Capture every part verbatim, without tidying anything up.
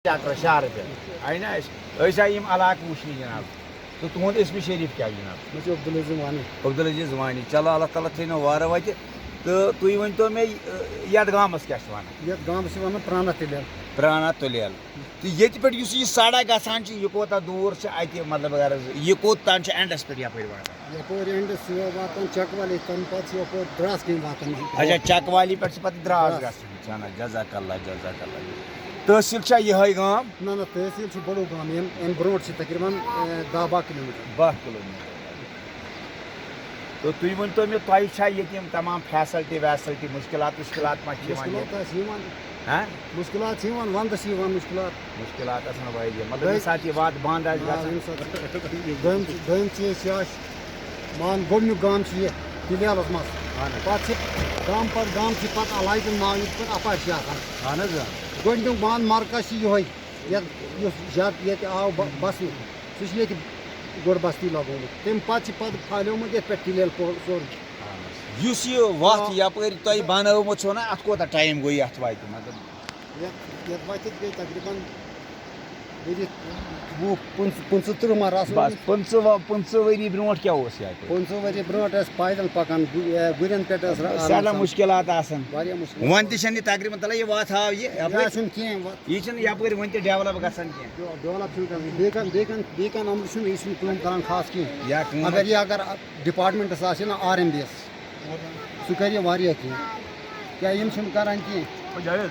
چکرس شہرٕ پٮ۪ٹھ، آیہِ نا أسۍ، أسۍ آیہِ یِم علاقہٕ وٕچھنہِ جناب۔ تہٕ تُہُنٛد اسمِ شریٖف کیٛاہ جناب؟ مےٚ چھُ عبدالعزیز وانی۔ عبدالعزیز وانی۔ چلو، اللہ تعالیٰ تھٲینو وارٕ وتہِ۔ تہٕ تُہۍ ؤنۍتو مےٚ، یہِ، یتھ گامس کیٛاہ چھِ ونان؟ یتھ گامس چھِ ونان پرانا تُلیل۔ پرانا تُلیل۔ تہٕ ییٚتہِ پٮ۪ٹھ یُس یہِ سڑک گژھان چھِ، یہِ کوٗتاہ دوٗر چھِ اتہِ، مطلب، غرض، یہِ کوٚت تام چھِ اینڈس پٮ۪ٹھ یپٲرۍ واتان؟ یپٲرۍ اینڈس چھِ واتان چکوالی، تمہِ پتہٕ چھِ یپٲرۍ درٛاس کِنۍ واتان۔ اچھا، چکوالی پٮ۪ٹھ چھِ پتہٕ درٛاس درٛاس۔ گژھان۔ اچھا، جزاک اللہ، جزاک اللہ۔ تحصیل چھا یِہوٚے گام؟ نہ، نہ، تحصیل چھُ بڑو گام، ییٚمہِ، اَمہِ برونٛٹھ چھِ تقریباً، اے، دَہ باہ کلوٗمیٖٹر۔ باہ کلوٗمیٖٹر۔ تہٕ تُہۍ ؤنۍتو مےٚ، تۄہہِ چھا ییٚتہِ یِم تمام فیسلٹی ویسلٹی، مُشکلات وُشکلات ما چھِ یِوان ییٚتہِ؟ مُشکلات آسہِ یِوان۔ ہاں؟ مُشکلات چھِ یِوان، وَندَس چھِ یِوان مُشکلات۔ مُشکلات آسان واریاہ، مطلب، بیٚیہِ ییٚمہِ ساتہٕ یہِ وَتھ بنٛد آسہِ آ، گژھان۔ ییٚمہِ ساتہٕ۔ دوٚیِم، دوٚیِم چیٖز چھِ اَسہِ، مان، گۄڈٕنیُک گام چھُ یہِ تِلیلَس منٛز۔ اَہَن حظ۔ پَتہٕ چھِ گامہٕ پَتہٕ گامہٕ چھِ پَتہٕ علاقہٕ ناو یِتھ پٲٹھۍ اَپارِ چھِ آسان۔ اَہَن حظ، آ۔ گۄڈٕنیُک مان مرکز چھِ یِہوٚے، یَتھ، یُس زیادٕ ییٚتہِ آو بَ-، بَسنہٕ، سُہ چھُ ییٚتہِ گۄڈٕ بستی لگومُت۔ تَمہِ پَتہٕ چھِ پَتہٕ پھالیومُت یَتھ پٮ۪ٹھ تِلیل پو-، سورُے۔ یُس یہِ وَتھ آ۔ یَپٲرۍ تۄہہِ بَنٲومٕژ چھو نہ، اَتھ کوٗتاہ ٹایم گوٚو یَتھ وَتہِ؟ مطلب، یَتھ، یَتھ وَتہِ گٔے تقریباً ؤری وُہ، پٕنٛژٕ، پٕنٛژٕہ تٕرٛہ مہ رَسو۔ بس، پٕنٛژٕہ وا-، پٕنٛژٕہ ؤری برونٛٹھ کیٛاہ اوس یَتہِ؟ پٕنٛژٕہ ؤری برونٛٹھ ٲسۍ پیدل پَکان، گُ-، اے، گُرٮ۪ن پٮ۪ٹھ ٲسۍ را-، سٮ۪ٹھاہ آرام سان۔ مُشکِلات آسان۔ واریاہ مُشکِلات۔ وۄنۍ تہِ چھَنہٕ یہِ تقریباً تَلے یہِ وَتھ ہاو یہِ یَپٲرۍ۔ یہِ چھُنہٕ کِہیٖنۍ وَتھ۔ یہِ چھُنہٕ یَپٲرۍ وۄنۍ تہِ ڈٮ۪ولَپ گژھان کینٛہہ۔ ڈٮ۪و-، ڈٮ۪ولَپ چھُنہٕ گژھان۔ بیٚیہِ کانٛہہ، بیٚیہِ کانٛہہ، بیٚیہِ کانٛہہ عملہٕ چھُنہٕ، یہِ چھُنہٕ کٲم کَران خاص کینٛہہ۔ یا کٲم مگر یہِ اگر ڈپارٹمنٹس آسہِ نا آر ایم بی یس، سُہ کرِ واریاہ کینٛہہ۔ کیٛاہ یِم چھِنہٕ کران کینٛہہ؟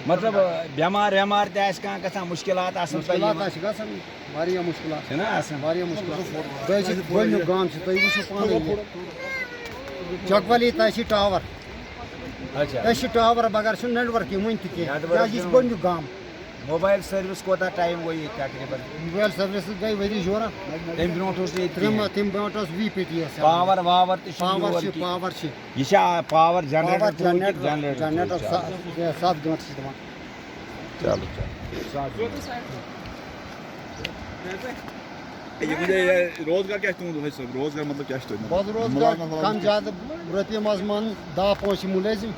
مطلب، بٮ۪مار وٮ۪مار تہِ آسہِ کانٛہہ گژھان، مُشکِلات آسان تۄہہِ مُشکِلات یِمن؟ آسہِ گژھان، واریاہ مُشکِلات۔ چھِنہ آسان؟ واریاہ مُشکِلات۔ بیٚیہِ چھِ گۄڈٕنیُک گام چھِ، تُہۍ وٕچھِو پانَے یہِ۔ چکولی تہِ چھِ ٹاور۔ اچھا۔ أسۍ چھِ ٹاور بغٲر چھُنہٕ نیٹورکٕے وٕنہِ تہِ کینٛہہ۔ نیٹورک کیٛازِ یہِ چھُ چھُنہٕ۔ گۄڈٕنیُک گام۔ موبایل سٔروِس کوٗتاہ ٹایم گوٚو ییٚتہِ تقریباً؟ موبایل سٔروِس گٔے ؤری جورا۔ تَمہِ برونٛٹھ اوس نہٕ ییٚتہِ تَمہِ، کِہیٖنۍ۔ تَمہِ برونٛٹھ اوس V P T S. Power واور تہِ چھُنہٕ پاور یور چھِ، کِہیٖنۍ۔ پاور چھِ۔ یہِ چھا پاور جنریٹر پاور تھرٛوٗ کِنہٕ جنریٹر، جنریٹر جنریٹر تھرٛوٗ؟ سا-، یہِ سَتھ گٲنٛٹہٕ چھِ دِوان۔ چلو، چلو۔ یہِ ؤنِو، یہِ روزگار کیٛاہ چھُ تُہُنٛد حٲج صٲب؟ روزگار مطلب کیٛاہ چھُ تۄہہِ؟ بَس روزگار مُلازمت وُلازمت کَم کیٛاہ چھُ؟ زیادٕ رۄپیہِ منٛز مَن دَہ پونٛسہٕ چھِ مُلٲزِم۔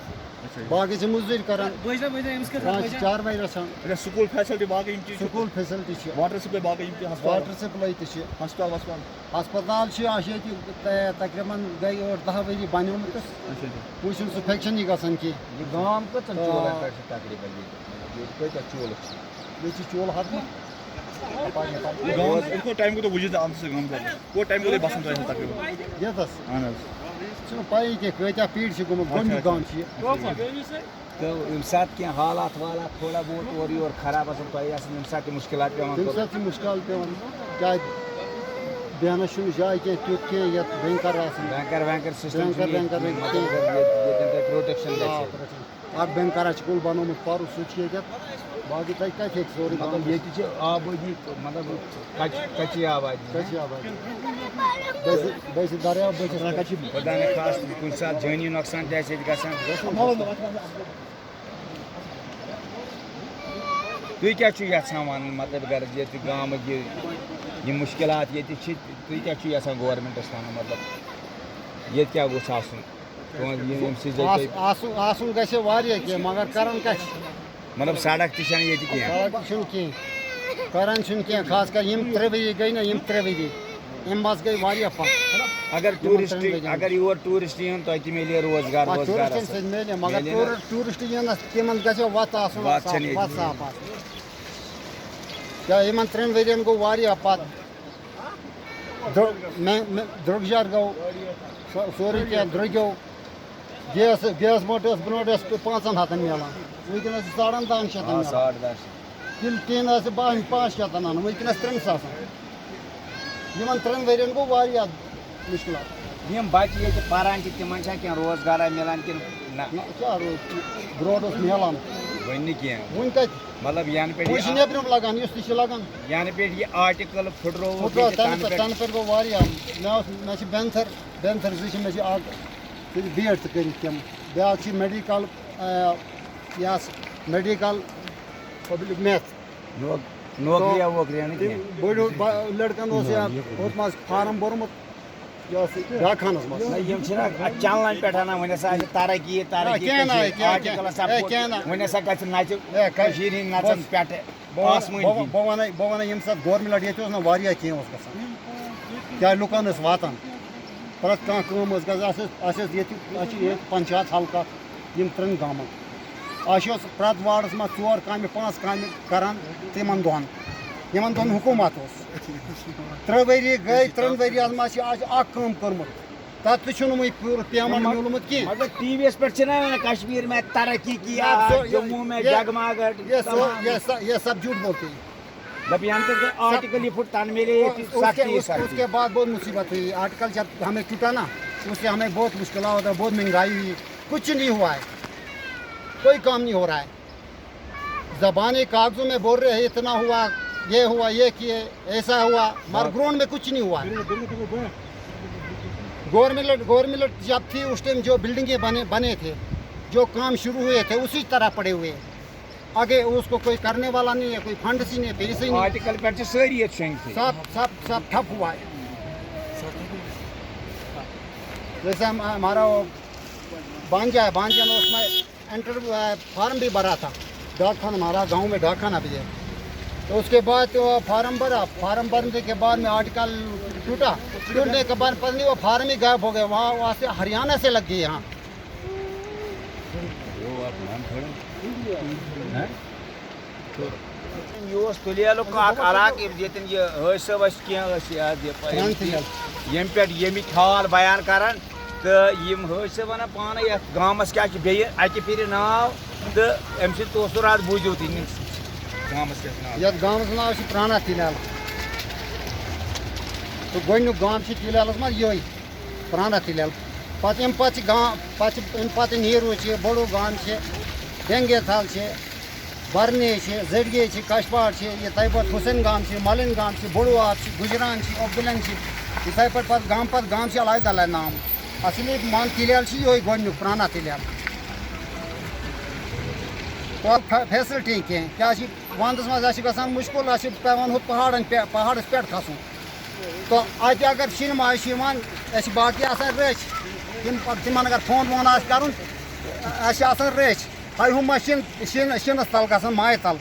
اچھا۔ باقٕے چھِ مٔزوٗرۍ کران۔ بٲے جان، بٲے جان، أمِس کیٛاہ کانٛہہ چھِ بٲے جان؟ چاروٲے رَچھان۔ اچھا، سکوٗل فیسلٹی باقٕے یِم چیٖز چھِ؟ سکوٗل فیسلٹی چھِ۔ واٹر سپلاے باقٕے یِم چیٖز، ہسپتال؟ واٹر سپلاے تہِ چھِ۔ ہسپتال وسپتال؟ ہسپتال چھِ اَسہِ ییٚتہِ تہ-، تقریباً گٔے ٲٹھ دَہ ؤری بنیومُت تہٕ اچھا، اچھا۔ وۄنۍ چھُنہٕ سُہ فنکشنٕے گژھان کینٛہہ۔ یہِ گام کٔژَن آ۔ چولَن پٮ۪ٹھ چھُ تقریباً ییٚتہِ؟ مطلب، ییٚتہِ کۭتیٛاہ چولہٕ چھِ؟ ییٚتہِ چھِ چولہٕ ہَتہٕ۔ گام، یہِ کوٗتاہ ٹایم کوٗتاہ وُجوٗد آمتِس گامَس منٛز؟ کوٗتاہ ٹایم گوٚو تۄہہِ بَسان تۄہہِ تقریباً؟ یَتَس؟ اہن حظ۔ چھُنہٕ پَیی کینٛہہ، کۭتیٛاہ پیٖرۍ چھِ گوٚمُت، اچھا، گۄڈٕنیُک اچھا۔ گام چھُ یہِ۔ تہٕ ییٚمہِ ساتہٕ کینٛہہ حالات والات تھوڑا بہت اورٕ یورٕ خراب آسان، تۄہہِ آسان ییٚمہِ ساتہٕ تہِ مُشکلات پٮ۪وان تَمہِ تُلٕنۍ؟ ساتہٕ چھِ مُشکل پٮ۪وان، کیٛازِ بیٚہنَس چھُنہٕ جاے کینٛہہ، تیُتھ کینٛہہ یَتھ بینکَر آسان۔ بینکَر وینکَر سِسٹَم بینکَر چھُنہٕ ییٚتہِ وینکَر کِہیٖنۍ، مطلب، کینٛہہ۔ ییٚتہِ، ییٚتٮ۪ن تۄہہِ پرٛوٹیکشَن آ، گژھِ۔ پرٛوٹیکشَن۔ اَکھ بینکَر اَسہِ چھُ کُل بنومُت پَرُس، سُہ چھُ ییٚتٮ۪تھ۔ باقٕے تۄہہِ کَتہِ ہیٚکہِ سورُے مطلب، بنُن؟ ییٚتہِ چھِ آبٲدی، مطلب، کَچ-، کَچی آبادی۔ کَچی آبادی۔ بیٚیہِ چھِ، بیٚیہِ چھِ دریاو بٔٹھِس پٮ۪ٹھ۔ خۄدا نخواستہٕ کُنہِ ساتہٕ جٲنی نۄقصان تہِ آسہِ ییٚتہِ گژھان۔ تُہۍ کیٛاہ چھِو یَژھان وَنُن؟ مطلب، غرض ییٚتہِ گامٕکۍ یہِ، یِم مُشکِلات ییٚتہِ چھِ، تُہۍ کیٛاہ چھِو یَژھان گورمٮ۪نٛٹَس وَنُن؟ مطلب، ییٚتہِ کیٛاہ گوٚژھ آسُن؟ تُہُنٛد یہِ، ییٚمہِ سۭتۍ زَن آس-، تۄہہِ آسُن، آسُن گژھِ واریاہ کینٛہہ، مگر کران کیٛاہ چھِ؟ مطلب، سڑک تہِ چھَنہٕ ییٚتہِ کینٛہہ۔ سڑک تہِ چھُنہٕ کینٛہہ۔ کران چھُنہٕ کینٛہہ، خاص کر یِم ترٛےٚ ؤری گٔے نہ، یِم ترٛےٚ ؤری، اَمہِ منٛز گٔے واریاہ پَتھ۔ اگر یِمَن ٹوٗرِسٹ، ترٛٮ۪ن ؤرِین۔ اگر یور ٹوٗرِسٹ یِن، تۄہہِ تہِ میلہِ روزگار، آ، روزگار ٹوٗرِسٹَن اَصٕل۔ سۭتۍ میلہِ، مگر میلہِ نہ۔ ٹوٗر-، ٹوٗرِسٹ یِن نہ، تِمَن گژھِ وَتھ آسُن وَتھ صاف، چھَنہٕ ییٚتہِ وَتھ کِہیٖنۍ۔ صاف آسٕنۍ۔ کیٛاہ یِمَن ترٛٮ۪ن ؤرِین گوٚو واریاہ پَتھ۔ درٛو-، مےٚ، مےٚ، درٛوٚگجار گوٚو، سو-، سورُے کینٛہہ درٛوٚگیو۔ گیس، گیس مٔٹ ٲس برونٛٹھ ٲس پانٛژَن ہَتَن میلان، وٕنکیٚنَس چھِ ساڑَن دَہَن شیٚتَن آ، میلان۔ ساڑ دَہ شیٚتھ۔ تِلہٕ ٹیٖن ٲس باہَن پانٛژھ شیٚتَن اَنان، وٕنکیٚنَس ترٛٮ۪ن ساسَن۔ یِمَن ترٛٮ۪ن ؤرِین گوٚو واریاہ مُشکِلات۔ یِم بَچہٕ ییٚتہِ پَران چھِ، تِمَن چھا کینٛہہ روزگارا مِلان کِنہٕ نہ؟ نہ، کیٛاہ روز-، برونٛٹھ اوس میلان۔ وۄنۍ نہٕ کینٛہہ۔ وۄنۍ کَتہِ؟ مطلب، یَنہٕ پٮ۪ٹھ وۄنۍ یہِ چھِ نیٚبرِم لَگان، یُس تہِ چھِ لَگان۔ یَنہٕ پٮ۪ٹھ یہِ آرٹِکل پھٕٹرووُکھ پھٕٹروو، ییٚتہِ، تَنہٕ تَنہٕ پٮ۪ٹھ، پٮ۪ٹھ تَنہٕ پٮ۪ٹھ گوٚو واریاہ۔ مےٚ اوس، مےٚ چھِ بینتھر، بینتھر زٕ چھِ مےٚ چھِ اَکھ، سُہ چھِ بیٹ تہِ کٔرِتھ تِم۔ بیٛاکھ چھِ میڈیکل، آ، یہِ حظ، میڈیکل پبلک میتھ۔ نوک-، نوکریہ ووکریہ نہٕ تٔمۍ کینٛہہ۔ بٔڑیو با-، لٔڑکَن اوس نہ، یا یہِ کوٚت؟ اوس منٛز فارم بوٚرمُت۔ یہِ اوس ڈاک خانَس منٛز۔ نہ، یِم چھِنہ اَتھ چنلَن پٮ۪ٹھ اَنان، وۄنۍ ہسا آسہِ ترقی، ترقی، نہ، کینٛہہ نہ، کٔشیٖر، کینٛہہ، آرٹیکل کینٛہہ۔ ہسا اے، پوٚت، کینٛہہ نہ۔ وۄنۍ ہسا گژھِ نَژِ اے، کَتہِ؟ کٔشیٖرِ ہِنٛدۍ نَژَن بہٕ، پٮ۪ٹھ بہٕ وَنہٕ، آسمٲنۍ بہٕ، کِنۍ۔ بہٕ وَنَے، بہٕ وَنَے، ییٚمہِ ساتہٕ گورمٮ۪نٛٹ ییٚتہِ اوس نہ، واریاہ کینٛہہ اوس گژھان۔ کیٛاہ لُکَن ٲس واتان۔ پرٛٮ۪تھ کانٛہہ کٲم ٲس گژھان۔ اَسہِ ٲس، اَسہِ ٲس ییٚتہِ، اَسہِ چھِ ییٚتہِ پنچایت حلقہٕ یِم ترٛٮ۪ن گامَن۔ اَسہِ اوس پرٛٮ۪تھ وارڈَس منٛز ژور کامہِ، پانٛژھ کامہِ کران تِمَن دۄن، یِمَن دۄن حکوٗمت اوس۔ ترٛےٚ ؤری گٔے، ترٛٮ۪ن ؤرۍیَس منٛز چھِ اَسہِ اَکھ کٲم کٔرمٕژ۔ تَتھ تہِ چھُنہٕ وٕنہِ پوٗرٕ پیمٮ۪نٛٹ مگر، میوٗلمُت کینٛہہ۔ مگر ٹی وی یَس پٮ۪ٹھ چھِنہ وَنان، کشمیٖر میں ترقی کیا، نہ، سُہ، جموں میں یہ، ڈگماگٹ، یہ سو-، تمام۔ یہ سا-، یہ سب جھوٹ بولتے ہیں۔ دَپہِ ہَن تہٕ آرٹیکل یہِ پھُٹ، تَنہٕ میلے ییٚتہِ اس کے، سختی، اس، اس سختی۔ کے بعد بہت مصیبت ہوئی۔ آرٹیکل جب ہمیں ٹوٹا نا، اس سے ہمیں بہت مشکل ہوتا ہے، بہت مہنگائی ہوئی، کچھ نہیں ہوا ہے، کوئی کام نہیں ہو رہا ہے۔ زبانی کاغذوں میں بول رہے ہیں، اتنا ہوا، یہ ہوا، یہ کیے، ایسا ہوا، مگر گراؤنڈ میں کچھ نہیں ہوا ہے۔ گورنمنٹ، گورنمنٹ جب تھی، اس ٹائم جو بلڈنگیں بنے، بنے تھے، جو کام شروع ہوئے تھے، اسی طرح پڑے ہوئے ہیں۔ آگے اس کو کوئی کرنے والا نہیں ہے، کوئی فنڈ سی نہیں ہے، پیسے ہی نہیں۔ آرٹیکل پٮ۪ٹھ چھِ سٲری ییٚتہِ شۄنٛگۍ تھٕے۔ سب، سب، سب ٹھپ ہوا ہے۔ جیسے ہم، ہمارا وہ بانجا ہے، بانجا میں اس میں انٹر، آ، فارم بھی بھرا تھا۔ ڈاک خانہ، ہمارا گاؤں میں ڈاک خانہ بھی ہے۔ تو اس کے بعد تو فارم بھرا، فارم بھرنے کے بعد میں آرٹیکل ٹوٹا، ٹوٹنے کے بعد پتہ نہیں وہ فارم ہی غائب ہو گیا، وہاں، وہاں سے ہریانہ سے لگ گئے یہاں۔ یہِ اوس تُلیلُک اکھ علاقہٕ، ییٚتٮ۪ن یہِ حٲج صٲب اَسہِ کینٛہہ ٲسۍ یہِ حظ یہِ پَران، ییٚمہِ پٮ۪ٹھ ییٚمِکۍ حال بیان کران، تہٕ یِم حٲج صٲب وَنان پانَے یَتھ گامَس کیٛاہ چھِ بیٚیہِ اَکہِ پھِرِ ناو، تہٕ اَمہِ سۭتۍ اوس سُہ راتھ بوٗزِو تُہۍ یِم گامَس کیٛاہ چھُ ناو۔ یَتھ گامَس ناو چھُ پرٛانا تِلیل۔ تہٕ گۄڈٕنیُک گام چھُ تِلیلَس منٛز یِہوٚے۔ پرٛانا تِلیل۔ پَتہٕ اَمہِ پَتہٕ چھِ گام، پَتہٕ چھِ اَمہِ پَتہٕ نیٖروٗ چھِ، بوٚڑوٗ گام چھِ، ڈٮ۪نٛگے تھل چھِ، بَرنے چھِ، زٔڈگے چھِ، کَشپاڑ چھِ، یِتھَے پٲٹھۍ حُسین گام چھِ، مَلٕنۍ گام چھِ، بوٚڑوٗ آب چھِ، گُجران چھِ، عبدالن چھِ، یِتھَے پٲٹھۍ پَتہٕ گامہٕ پَتہٕ گام چھِ علاحدٕ علاحدٕ ناو۔ اَصلی مان تِلیل چھِ یِہوٚے گۄڈٕنیُک پرٛانا تِلیل۔ تہٕ فے-، فیسلٹی کینٛہہ، کیٛازِ چھِ وَنٛدَس منٛز اَسہِ چھِ گژھان مُشکِل، اَسہِ چھِ پٮ۪وان ہُتھ پہاڑَن پٮ۪ٹھ، پہاڑَس پٮ۪ٹھ کھسُن۔ تہٕ اَتہِ اگر شِنہٕ ماہہِ چھِ یِوان، اَسہِ چھِ باقٕے آسان رٔچھۍ۔ تِم، تِمَن اگر فون وون آسہِ کَرُن، اَسہِ چھِ آسان رٔچھۍ۔ ہاے ہُم ما شِن، شِن، شِنَس تَل گژھان، مایہِ تَل۔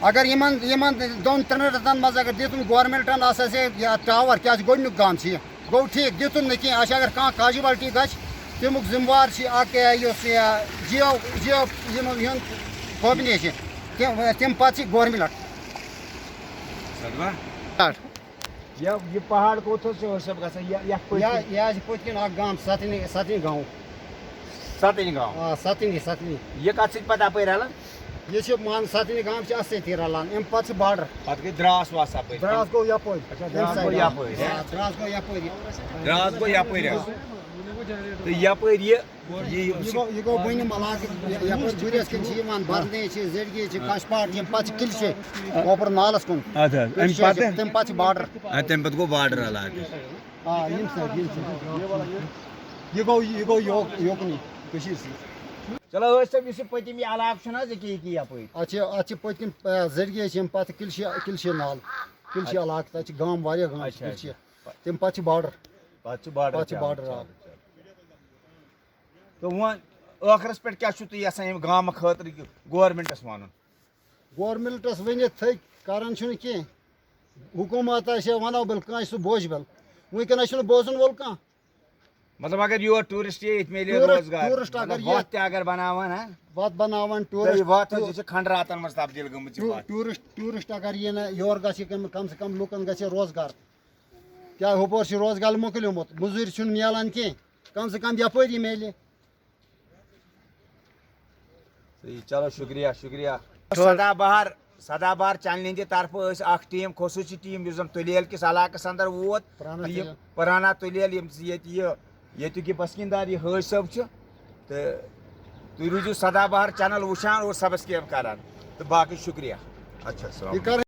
اگر یِمَن، یِمَن دۄن ترٛٮ۪ن رٮ۪تَن منٛز اگر دِتُن گورمٮ۪نٛٹَن اَسہِ ہسا یہِ ٹاوَر، کیٛازِ گۄڈٕنیُک گام چھِ یہِ، گوٚو ٹھیٖک، دِتُن نہٕ کینٛہہ۔ اَسہِ اگر کانٛہہ کیجوَلٹی گژھِ، تَمیُک ذِمہٕ وار چھِ اَکھ، یہِ، یُس یہِ جیو، جیو یِمَن ہُنٛد کابنہِ چھِ، تِم، تَمہِ پَتہٕ چھِ گورمٮ۪نٛٹ۔ سدوا؟ یہِ، یہِ پہاڑ کوٚت حظ چھُ حٲج صٲب گژھان؟ یہِ، یَتھ پٔتۍ یا، کِنۍ؟ یہِ حظ چھِ پٔتۍ کِنۍ اَکھ گام، سَتنی، سَتنی گام۔ سَتنی گام۔ آ، سَتنی، سَتنی۔ یہِ کَتھ سۭتۍ پَتہٕ اَپٲرۍ رَلان؟ یہِ چھِ مان سَتنی گام چھِ اَتھ سۭتی رَلان۔ اَمہِ پَتہٕ چھِ border۔ پَتہٕ گٔے درٛاس واس اَپٲرۍ۔ درٛاس گوٚو یَپٲرۍ۔ اچھا، اَمہِ درٛاس side۔ گوٚو یَپٲرۍ، ہہ؟ آ، درٛاس گوٚو یَپٲرۍ۔ درٛاس گوٚو یَپٲرۍ حظ۔ تہٕ یَپٲرۍ یہِ، یہِ، یہِ گوٚو، یہِ گوٚو بٔنِم علاقہٕ۔ یَپٲرۍ گُرِس کِنۍ چھِ یِوان، بَرنے چھِ، زیٚڈگے چھِ، کَشپاٹ چھِ، پَتہٕ چھِ کِلشہِ، وۄپَر نالَس کُن۔ اَدٕ حظ، اَمہِ پَتہٕ؟ تَمہِ پَتہٕ چھِ border۔ آ، تَمہِ پَتہٕ گوٚو border علاقہٕ۔ آ، یِم side، یِم side۔ یہِ گوٚو، یہِ گوٚو یوک-، یوکُنُے، کٔشیٖرِ سۭتۍ۔ چلو، ٲسۍ صٲب، یُس یہِ پٔتِم یہِ علاقہٕ چھُنہٕ حظ، یہِ کہِ، یہِ کہِ یَپٲرۍ؟ اَتھ چھِ، اَتھ چھِ پٔتِم، آ، زیٚڈگے چھِ، یِم پَتہٕ کِلشہِ، کِلشہِ نال، کِلشہِ اچھا۔ علاقہٕ، تَتہِ چھِ گام، واریاہ گام چھِ اچھا، کِلشہِ۔ اچھا۔ تَمہِ پَتہٕ چھِ border۔ پَتہٕ چھِ border پَتہٕ چھِ پٮ۪وان۔ border، آ۔ چلو، چلو۔ تہٕ وۄنۍ ٲخرَس پٮ۪ٹھ کیٛاہ چھُو تُہۍ یَژھان ییٚمہِ گامہٕ خٲطرٕ یہِ governmentس وَنُن؟ Governmentس ؤنِتھ تھٔکۍ، کَران چھُنہٕ کینٛہہ۔ حکوٗمت آسہِ ہا وَنو بَل کٲنٛسہِ سُہ بوزِ بَل۔ وٕنکٮ۪نَس چھُنہٕ بوزَن وول کانٛہہ۔ مطلب، اگر یور tourist یی، ییٚتہِ میلہِ tourist، روزگار۔ Tourist مطلب، اگر یہِ وَتھ تہِ اگر بَناوَن، ہا؟ وَتھ بَناوَن، تہٕ tourist، یہِ وَتھ حظ، تو-، یہِ چھِ کھنٛڈراتَن منٛز تبدیٖل گٔمٕژ یہِ تو-، وَتھ۔ Tourist، tourist اگر یِن یور، گژھِ کم، کم سے کم لُکَن گژھِ روزگار۔ کیٛاہ ہُپٲرۍ چھُ روزگار مۄکلیومُت، مٔزوٗرۍ چھُنہٕ میلان کینٛہہ، کم سے کم یَپٲرۍ یہِ میلہِ۔ صحیح، چلو، شُکریہ، شُکریہ۔ سدا بہار، سدا بہار چینلہِ ہٕنٛدِ طرفہٕ ٲسۍ اکھ team، خصوٗصی team، یُس زن تُلیل کِس علاقس اندر ووت۔ پرانا تہٕ یہِ تُلیل۔ پرانا تُلیل، یِم ییٚتہِ یہِ، ییٚتیُک یہِ بسکیٖن دار، یہِ حٲج صٲب چھُ۔ تہٕ تُہۍ روٗزِو سدا بہار channel وٕچھان اور subscribe کران۔ تہٕ باقٕے شُکریہ۔ اچھا، السلام یہِ کر